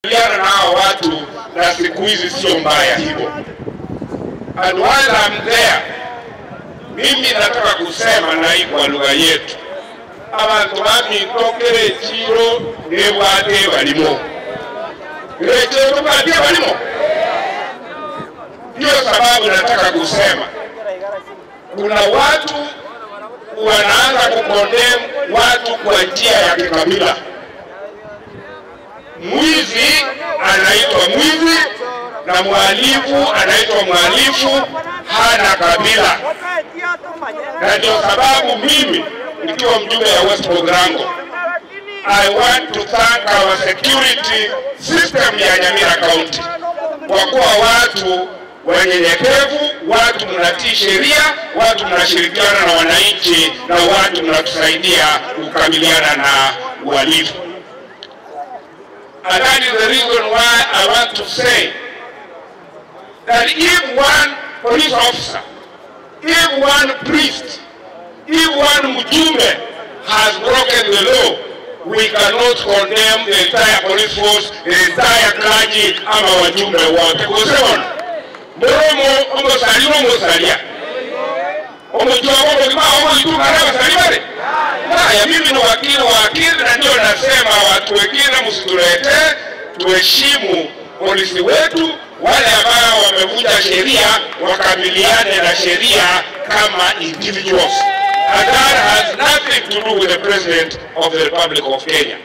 Na hao watu na siku hizi sio mbaya hivyo. And while I'm there, mimi nataka kusema na hii kwa lugha yetu, abantu bamintokere chiro nebwate balimo lechero tubwate balimo. Ndiyo sababu nataka kusema kuna watu wanaanza kukondem watu kwa njia ya kikabila. Mwizi anaitwa mwizi na mhalifu anaitwa mhalifu, hana kabila. Na ndio sababu mimi nikiwa mjumbe ya West Pogrango, I want to thank our security system ya Nyamira County kwa kuwa watu wanyenyekevu, watu mnatii sheria, watu mnashirikiana na wananchi, na watu mnatusaidia kukabiliana na uhalifu. And that is the reason why I want to say that if one police officer, if one priest, if one mjumbe has broken the law, we cannot condemn the entire police force, the entire clergy, ama wajumbe wote. Kusema moromo omosalio omosalia omojua omo omo itukara basalibare. Haya, mimi ni wakili wa akili, na ndio nasema watu wengine msitulete, tuheshimu polisi wetu. Wale ambao wamevunja sheria wakabiliane na sheria kama individuals. And that has nothing to do with the President of the Republic of Kenya.